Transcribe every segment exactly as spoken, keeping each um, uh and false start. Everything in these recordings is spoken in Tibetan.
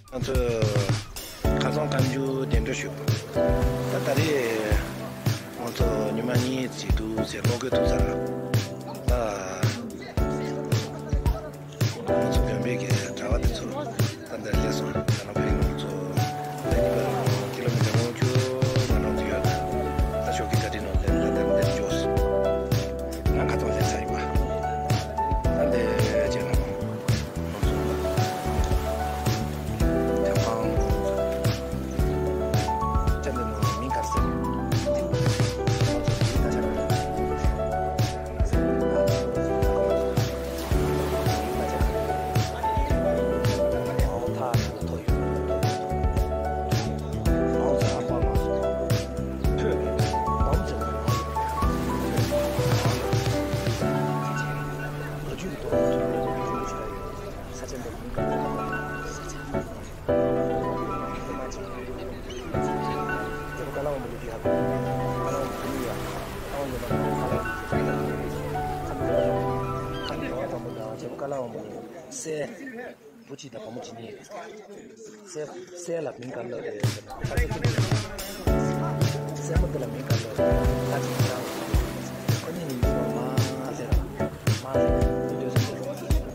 ང་ཚོས་ཁ་སང་གཏམ་རྒྱུད་གདན་འདྲེན་ཞུས། ད་ད་རེས་ང་ཚོ་ཉི་མ་གཉིས་ཙམ་འདུག་ཟེར་བློ་འགེལ་ཐུབ་ཚར། ད་ང་ཚོ་དགོན་པའི་གི་གྲྭ་བ་དེ་ཚོ་ད་འདིར་སླེབས་སོང་། ད་ནང་པའི་ང་ཚོ་ད་གཉིས་པ་ཀི་ལོ་མི་ཊར་ལྔ་བཅུ་ང་རང་ཚོ་ཡོད། ད་ཞོགས་ཀྱི་བཀའ་དྲིན་ནང་ལ་ད་འདིར་འདིར་འབྱོར་སོང་། ང་ཁ་ཚང་ལས་ས་ཡིན་པ། ད་འདི་བྱས་ན། ལོ་རྒྱུས་ཀྱི་ཐོག་ནས་ཐུན་མོང་གི་ལོ་རྒྱུས་ཞིག་ཡོད། ས་ཆ་འདི་མིང་ག་ལ་ས་ཆ་རྒྱལ་པོ་ཀ་ལ་བམ་པོ་ལུ་གི་ཧ་གོ། ཀ་ལ་བམ་པོ་ལུ་གི་ཧ་གོ། ཨ་ཝང་ཡོད་པ་ཀ་ལ་བམ་པོ་ལུ་གི་ཧ་གོ། ཁམས་ཀྱི་རྒྱལ་བ་དང་པོ་དང་རྒྱལ་པོ་ཀ་ལ་བམ་པོ་ལུ་སྲས། བུ་གཅིག་དང་བུ་མོ་གཅིག་གཉིས། སྲས། སྲས་ལ་མིང་ག་ལབ་རེད་ཟེར་ན། སྲས་མོ་དེ་ལ་མིང་ག་ལབ་རེད་ཟེར་ན། ཁོ་གཉིས་ནི་མིང་ལ་མ་ཟེར་ར། མ་ཟེར་ར། འདོད་སོང་ཟེར་ར།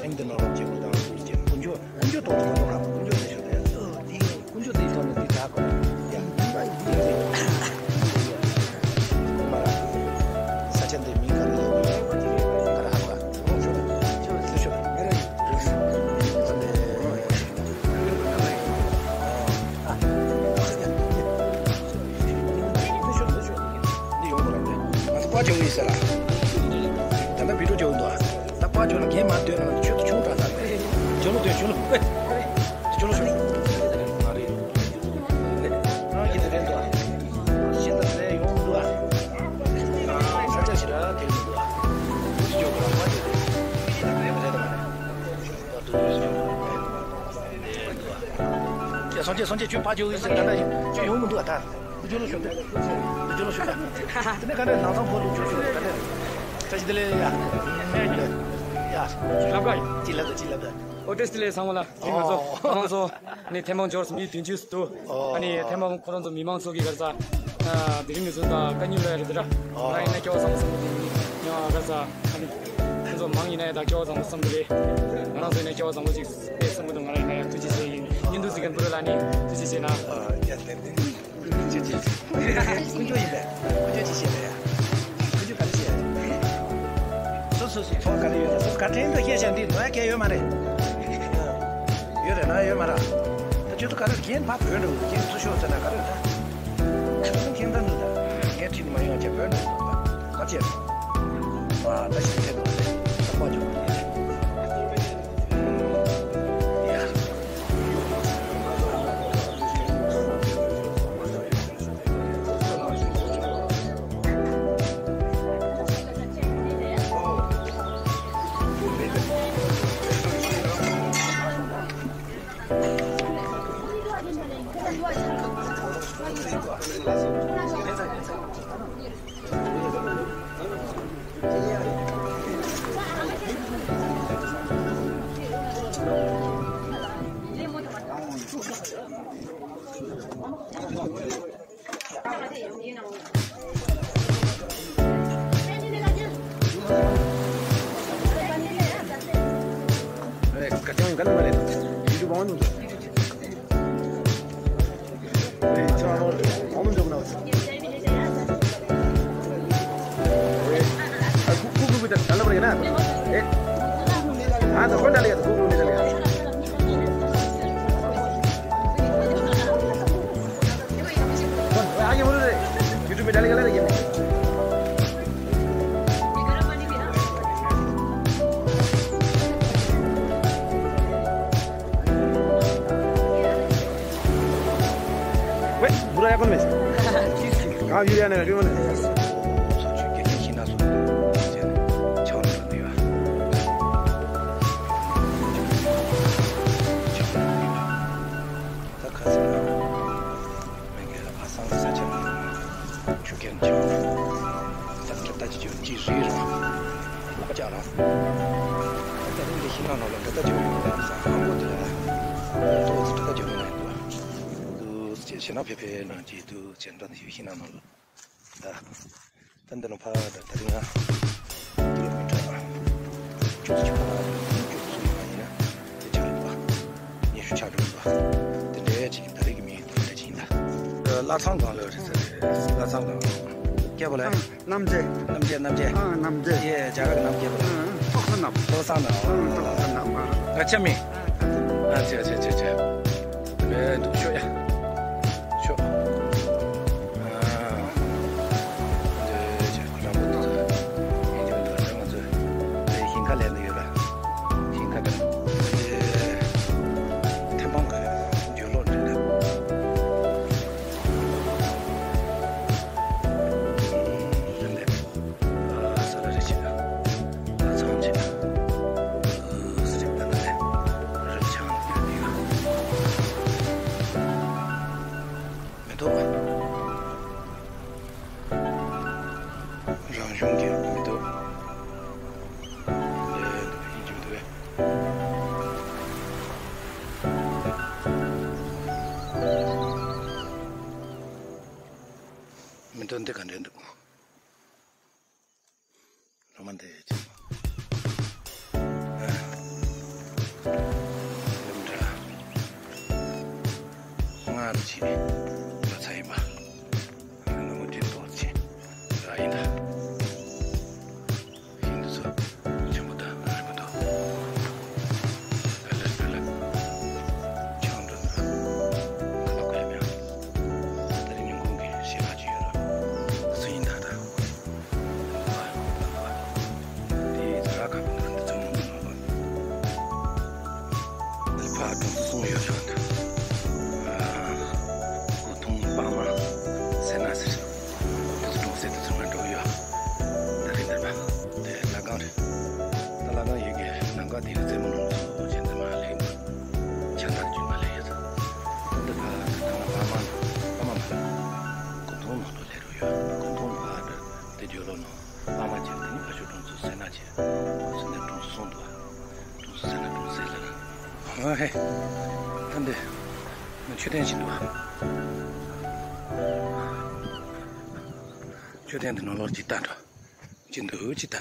ཨེང་དེ་ནོར་བ་སྐྱེ་བོ་དང་དུ་སྐྱེ་དཀོན་མཆོག་དཀོན་མཆོག་གཏོང་དུ་མ་གཏོང་ག་དཀོན་མཆོག་དེ་ཤོད་དེ་ཡ། དཀོན་མཆོག་དེའི་ཐོག་ནས་དེ་ད་གོ་ཡ། ཡིན་པ་ཡིན་ཏེ། ཁོ་མ་ར། ས་ཆ་འདི་མིང་ག་ལ་ཡོད་ག་ར་ཧ་གོ། ཨོ་ཤོད། ཤོད་ཤོད། ཨ་ནི། ཨ། ཤོད་ཤོད། འདི་ཡོང་གོ་ར་འདི། ང་ཚོ་པ་ཇོ་ཡིན་ཟེར་ར། ད་ལྟ་བི་ཌིའོ་ཇོ་ཡིན་འདུག་ད་པ་ཇོ་ལ་གན་མ་སྟོན་ན་ཆུ་ཏུ་ཆུང་དྲག་ད། ཇོ་ལོ་སྟོན་ཇོ་ལོ། ཨེ། ཇོ་ལོ་ཤོད། ང་རེད། ཨ་ཁྱེད་དེ་རེད་འདུག་ཤིན་ཏུ་ཟས་ཡོང་མི་འདུག་ས་ཆ་ཞིག་ར་དེ་མི་འདུག་ཇོ་གོ་ར་པ་ཇོ་རེད། རེད་དམ་མ་རེད། ཡ་སངས་རྒྱས་སངས་རྒྱས་ཁྱོད་ཕ་ཁྱོད་ཟེར་ད་ལྟ་ཁྱོད་ཡོང་མི་འདུག་ཨ། ད་འདི་ཇོ་ལོ་ཤོད་དེ། འདི་ཇོ་ལོ་ཤོད་དེ། དེ་ནས་ག་འདྲ་ནང་ཚང་ཕོ་ལུག་ཇོ་ཤོད་དེ་ག་འདྲ། བཀྲ་ཤིས་བདེ་ལེགས་ཡ། ཡ། ལབ་ག་ཡ། ཅི་ལབ་དེ་ཅི་ལབ་དེ། ཨོ་བཀྲ་ཤིས་བདེ་ལེགས་ཚང་མ་ལ། ཨོ། ང་ཚོ་ང་ཚོ་ནི་ཐེངས་མང་འབྱོར་སོང་། མི་བདུན་ཅུ་ཙམ་འདུག་ཨོ། ཨ་ནི་ཐེངས་མང་ཁོ་རང་ཚོ་མི་མང་ཚོ་གི་ག་རེ་ཟ། ཨ། དེ་རིང་ནས་བཟུང་ད་དཀའ་ཉིན་ལ་རེད་དེ་ར། ཨོ། ང་ཡིན་ན་སྐལ་བ་བཟང་པོ་བསམ་གི་འདུག་ཉི་མ་ག་རེ་ཟ། ཨ་ནི་ཁོ་ཚོ་མང་ཡིན་ན་ཡང་ད་སྐལ་བ་བཟང་པོ་བསམ་གི་རེད། ང་རང་ཚོ་ཡིན་ན་སྐལ་བ་བཟང་པོ་ཅིག་རེད་བསམ་གི་འདུག་ང་རང་ཡིན་ན་ཡང་ཐུགས་རྗེ་ཆེ་ཡིན། བརྙན་ཐུང་གཟིགས་མཁན་བོད་རིགས་ལ་ནི་ཐུགས་རྗེ་ཆེ་ན། ཨ། ཡ་ལན་ཏན། ཀུན་སྤྱོད་ཀྱི། ཀུན་སྤྱོད་ཡིན་པས། ཀུན་སྤྱོད་ཅི་བྱེད་པས། ཀུན་སྤྱོད་ག་རེ་བྱེད། སོ་སོ་སོ་ཚོགས་ག་རེ་ཡོད་ན་སོ་སོ་ག་དྲན་དུ་བཤད་བྱ་འདི་ནོར་ཡ་གལ་ཡོད་མ་རེད། ཡོད་རེད་ན་ཡོད་མ་རེད། ད་ཁྱོད་ཚོ་ག་རེ་རྒན་ཕ་བོད་འགྲོ་རྒན་ཚུར་ཤོག་ཟེར་ན་ག་རེ་རེད་ད། ཁྱོད་ཚོ་མཁྱེན་ད་འདུག་ད་རྒན་ཁྲིད་ནི་མ་ཡོང་ཁྱེད་བོད་འགྲོ་འདུག་ད་ག་བྱེད། ཨ་ད་ཞིག་ཐེབས་འདུག་ད་ད་པ་འཇོག་ཡ། ད་ཁ་སང་ང་མི་གི་ཨ་སང་ས་ཆ་ཆུ་རྐྱེན་ཆུ་ད་ད་ད་ཅི་ཅི་རི་ར་ལག་ཅག་ར་ད་རིང་འདི་ཤི་ན་ནོ་ལ་ད་ད་ཅི་ཡོད་ར་ས་ཧང་གོ་དེ་ར་ཏོ་ཙི་ ད་ཇོ་མི་ནང་འདུག་འདུག་ཅེས་ཞེ་ན་ཕེ་ཕེ་ལང་ཅིག་འདུག་ཅེས་འདྲ་ནི་ཡོད་ཤིང་ན་ནང་ལ། ད་ད་འདི་ནང་ཕ་ད་ད་རིང་ང་ཀི་ལོ་མི་ཊར་བཅུ་གཅིག་ཕ་ན་བཅུ་གསུམ་མ་ཡིན་ན་དེ་ཆགས་རེད་པ། ཉི་ཤུ་ཆགས་འགྲོ་གི་འདུག་དེ་འདྲའི་ཅིག་ད་རེས་ཀྱི་མི་ཡིན་དེ་འདྲ་ཅིག་ཡིན་ད། བླ་ཚང་སྒང་ལ་རེད་ཟེར་རེད། བླ་ཚང་སྒང་སྐྱེས་པ་ལ། རྣམ་རྒྱལ། རྣམ་རྒྱལ། རྣམ་རྒྱལ། ཨ། རྣམ་རྒྱལ། ཡེ། རྒྱ་གར་གྱི་རྣམ་རྒྱལ་པ། ཨ། ཏོག་ཙམ་རྣམ། ཏོག་ཙམ་རྣམ། ཨ། ཏོག་ཙམ་རྣམ། ཨ། ང་ཅག་མི། ཨ། ཅག་ཅག་ཅག་ཅག་དེ་འདུག་ཤོག་ཡ། ཤོག་ཨ། འདི་ཅག་རང་པོ་ཏོག་ཙམ་ཡིན་རྒྱུ་འདུག་ང་ཚོས་དེ་ཞིང་ཁ་ལས་འདི་ཡོད་ལ། ཞིང་ཁ་དང་། འདི་ཐེམ་སྤང་གི་འཇུ་ལོག་འདྲ་འདྲ། མེ་ཏོག་རང་བྱུང་གི་མེ་ཏོག་ལས་འདུག་ཡིན་གྱི་མི་འདུག་པས། མེ་ཏོག་འདི་ག་འདྲ་འདུག་ལོ་མ་འདི་ཅི། ཨ། ལེམ་འདྲ། སྔར་གྱི་ལོ་ཙཱ་ཡིན་པ། ཨ་ནི་མུ་ཏིག་ཏོག་ཅི་ར་ཡིན་ད། ཤིང་འདི་ཚོ་ཆེན་པོ་དང་རིང་པོ་འདུག་ཨ་ལེ་ཨ་ལེ། ཆང་འདྲ་འདྲ། ཁ་ལག་ག་ཡ་མེད། ད་རེས་ཉིན་གུང་གི་ཞལ་ཁ་ཅིག་ཡོད་ར། སུ་ཡིན་ད་ད། དེའི་ཚ་ཁ་འདི་ཚོ་མང་པོ་མང་པོ། ཕ་གྲོང་ཚོ་གསུམ་ཡོད་ཆོག་འདུག་ཨ། སྐུ་གདུང་པདྨ་སེར་སྣ་ཟེར། དེ་ཚོ་གྲོང་གསེབ་དེ་ཚོ་ང་འགྲོ་གི་ཡོད། ད་རེས་འདིར་ཕ་དེ་ལྷ་ཁང་རེད། ད་ལྷ་ཁང་ཡོད་ཀྱི་ནམ་མཁའ་དེ་གི་རྩེ་མོ་ནང་ཚོ་བྱས་འདི་མ་ལེགས་འདུག་ཆ་ཚང་རྒྱུས་མ་ལེགས་ཡོད་ཚོ། ད་འདི་ཕ་གི་ད་ང་པདྨ་པདྨ་མ་ལ་སྐུ་གདུང་ནང་དུ་ལས་རུ་ཡོད། སྐུ་གདུང་ཕ་དེ་བརྗོད་ལོ་ནང་པདྨ་ཅན་དེ་ནི་ཕ་ཤོད་གྲོང་ཚོ་སེར་སྣ་ཅན། སེར་སྣ་གྲོང་ཚོ་གསུང་འདུག་གྲོང་ཚོ་སེར་སྣ་གྲོང་གསེབ་ལ། ཨ་ཧེ། ད་འདི་ང་མཆོད་རྟེན་ཞིག་འདུག་མཆོད་རྟེན་འདི་ནང་ལོགས་ཅིག་ལྟ་འགྲོ། ཅི་འདུག་ཅི་ལྟ།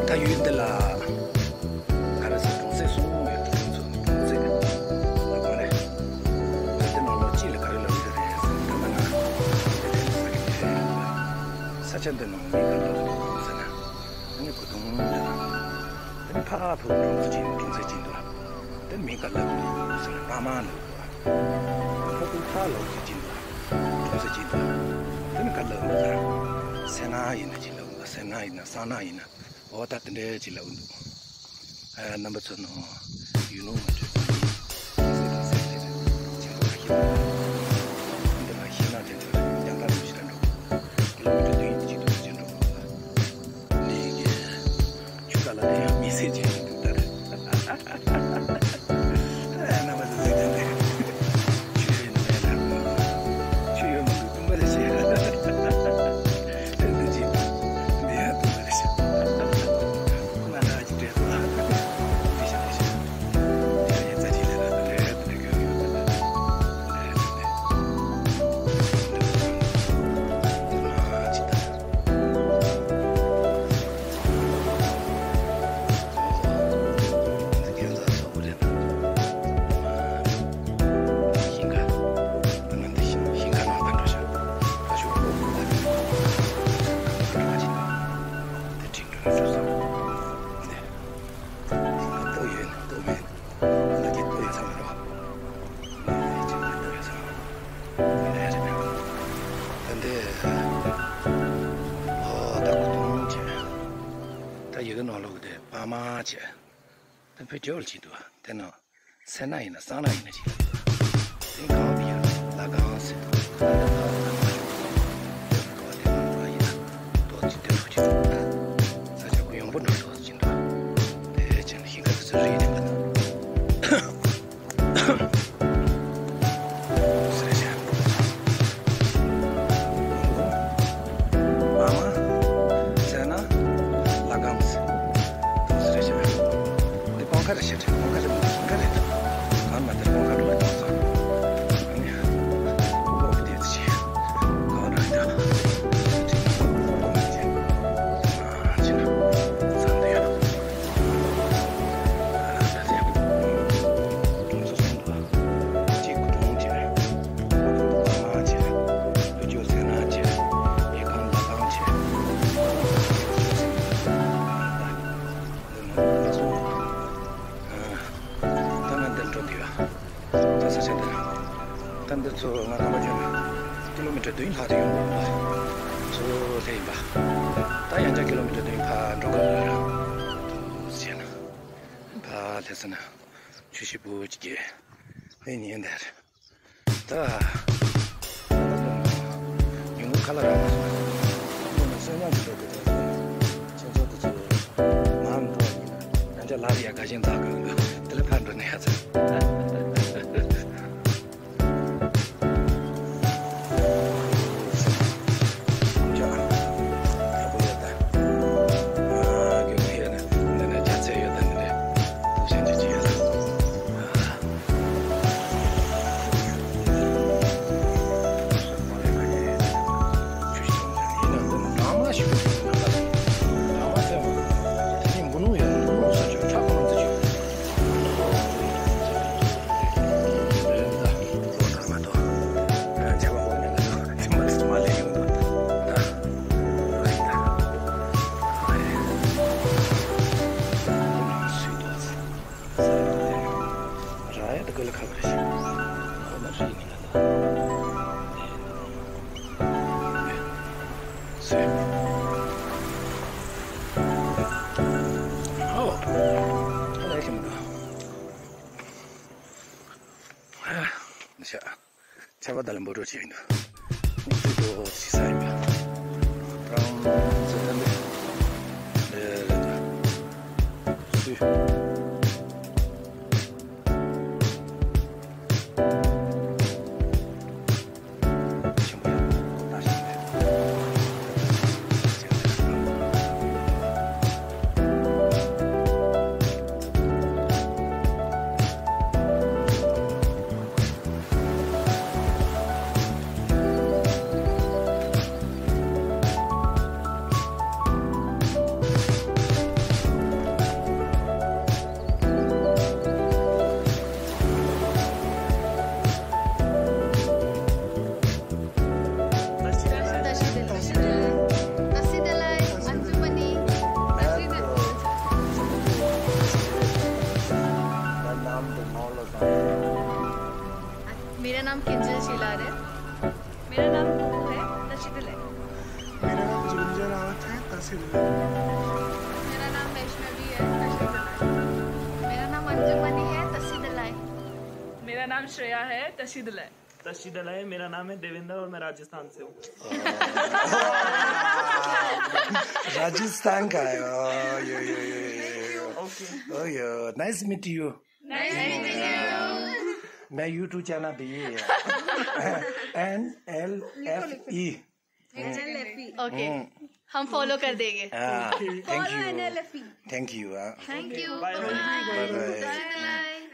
ད་ཡུལ་འདི་ལ་ག་རེ་ཟེར། གྲོང་གསེབ་གསུམ་ཡོད་དུ་གྲོང་ཚོ་གྲོང་གསེབ་ལ་ག་རེ། ད་འདི་ནང་ལོགས་གཅིག་ལ་ག་རེ་ལབ་ཀྱི་རེད་ཟེར། ད་མ་ན་ས་ཆ་འདི་ནང་མི་ག་ལབ་འདུག་ཟེར་ན། ཨ་ནི་སྐུ་གདུང་འདི་དང་། དེ་ནི་ཕ་ཕུ་གྲོང་ཚོ་ཅིག་གྲོང་གསེབ་ཅིག་འདུག་དེ་ནི་མི་ག་ལབ་འདུག་ཟེར་ན་པདྨ་ལབ་འདུག་ཕ་ཕུ་ཕ་ལོགས་ཅིག་ཅིག་འདུག་གྲོང་གསེབ་ཅིག་འདུག་དེ་ནི་ག་ལབ་འདུག་ཟེར་ན། སེར་སྣ་ཡིན་ན་ཅིག་ལབ་འདུག་སེར་སྣ་ཡིན་ན་སང་སྣ་ཡིན་ན། འོ་ད་དེ་འདྲའི་ཅིག་ལབ་འདུག་ཨ། རྣམ་པ་ཚོ་ནང་ཡུལ་ལུང་མ་འདྲ་བ་ཡིན། གྲོང་གསེབ་གྲོང་གསེབ་དེ་རེད། ཆེན་པོ་ཁ་ཤས་ལ། འདི་ལ་ཤིང་ནགས་ཅན་ཚོ་རྒྱང་ཐག་རིང་ཞིག་ལ་འགྲོ། ཀི་ལོ་མི་ཊར་བདུན་ཅིག་ཏུ་ཕྱིན་འགྲོ་དགོས་པ། འདི་གི་ཆུ་ཀ་ལ་དེ་ཡང་མི་སེར་ཅན་ཞིག་འདུག་ད་རེད། རྣམ་པ་ཚོ་གཟིགས་དང་དེ། ཆུ་ཡོད་ན་མེད་ན། ཆུ་ཡོད་མ་འདུག་སྟོན་པ་རེ་བྱེད། དེ་འདི་ཅི། འདི་ཡང་སྟོན་པ་རེ་བྱེད། ཁོ་ན་ན་ཅི་འདྲ་འདུག་འདི་ཤ་འདི་ཤ། འདི་ཤ། མ་བྱས། དེ་བོད་རྒྱལ་བ་ཅིག་འདུག་དེ་ནང་སེར་སྣ་ཡིན་ན་སང་ན་ཡིན་ན་ཅིག་ལ་འདུག་དེ་གང་བི་ཡར་ལ་གང་ཟེར། དེ་ནང་ལ་གང་ཟེར། དེ་ག་བ་དེ་གང་འགྲོ་ཡིན་ན་ཏོག་ཙི་དེ་འགྲོ་ཅིག་འདུག་ས་ཆ་ཀུན་ཡོང་པོ་འགྲོ་ཏོག་ཙི་འདུག་དེ་བྱས་ན་ཤིང་ཁ་དེ་ཚོ་རིག་ནས་པ་ན། ད་ང་འདིར་འགྲོ་གི་ཡོད། ད་ས་ཆ་འདིར། ད་འདི་ཚོ་ང་རྐང་པ་བརྒྱབ་ནས་ཀི་ལོ་མི་ཊར་བདུན་ལྷག་ཅིག་ཡོང་གི་ཡོད་པ། ཚུར་སླེབས་ཡིན་པ། ད་ཡང་བསྐྱར་ཀི་ལོ་མི་ཊར་བདུན་ཕར་འགྲོ་དགོས་ཡོད་རེད། ད་བྱས་ན། ཕར་སླེབས་ཚར་ན། ཆུ་ཞིབ་པོ་ཅིག་གི། ཨེ་ཉིན་འདིར། ད། ཉུང་ངུ་ཁ་ལག་རག་མ་སོང་། ཁོང་ཚོ་སོན་ཉམས་ཀྱི་འགྲོ་དགོས་དོན་ཟེར། ཁྱེད་ཚོ་དེ་ཚོ་མར་འགྲོ་ཡིན་ན་ང་ཚོ་ལ་ཡ་དགའ་ཞེན་འཛག་དགོས་འདུག་དེ་ལ་ཕར་འགྲོ་ནས་ཡ་ཚ། ར་ཡ་ད་ག་ལ་ཁ་བ་རེད་ཤག་ཁོ་ན་རི་ནི་ང་ད་སུས། ཨོ། ཨ་ལས་ཀྱི་མི་འདུག་ཨ་ཤ། ཆར་པ་ད་ལ་འབོད་སྒྲོག་བྱས་ཡིན་འདུག་སྙིང་ཚིག་ཏོག་ཙམ་ས་ཡིན་པ། རང་ཚོ་ད་འདི་ལས་རེད་ད། སུས། मेरा नाम किंजल शीला है। मेरा नाम कुकू है, तशी दिले। मेरा नाम जुंजन रावत है, तशी दिले। मेरा नाम वैष्णवी है, तशी दिले। मेरा नाम अंजुमनी है, तशी दिले। मेरा नाम श्रेया है, तशी दिले। तशी दिले। मेरा नाम है देवेंद्र और मैं राजस्थान से हूँ। राजस्थान का है। ओ, यो, यो, यो, यो, यो। ओके। ओ, यो, nice meet you। मैं YouTube चैनल भी है। N L F E. Okay. हम फॉलो कर देंगे। हाँ, thank you। Thank you। Thank you। Bye bye।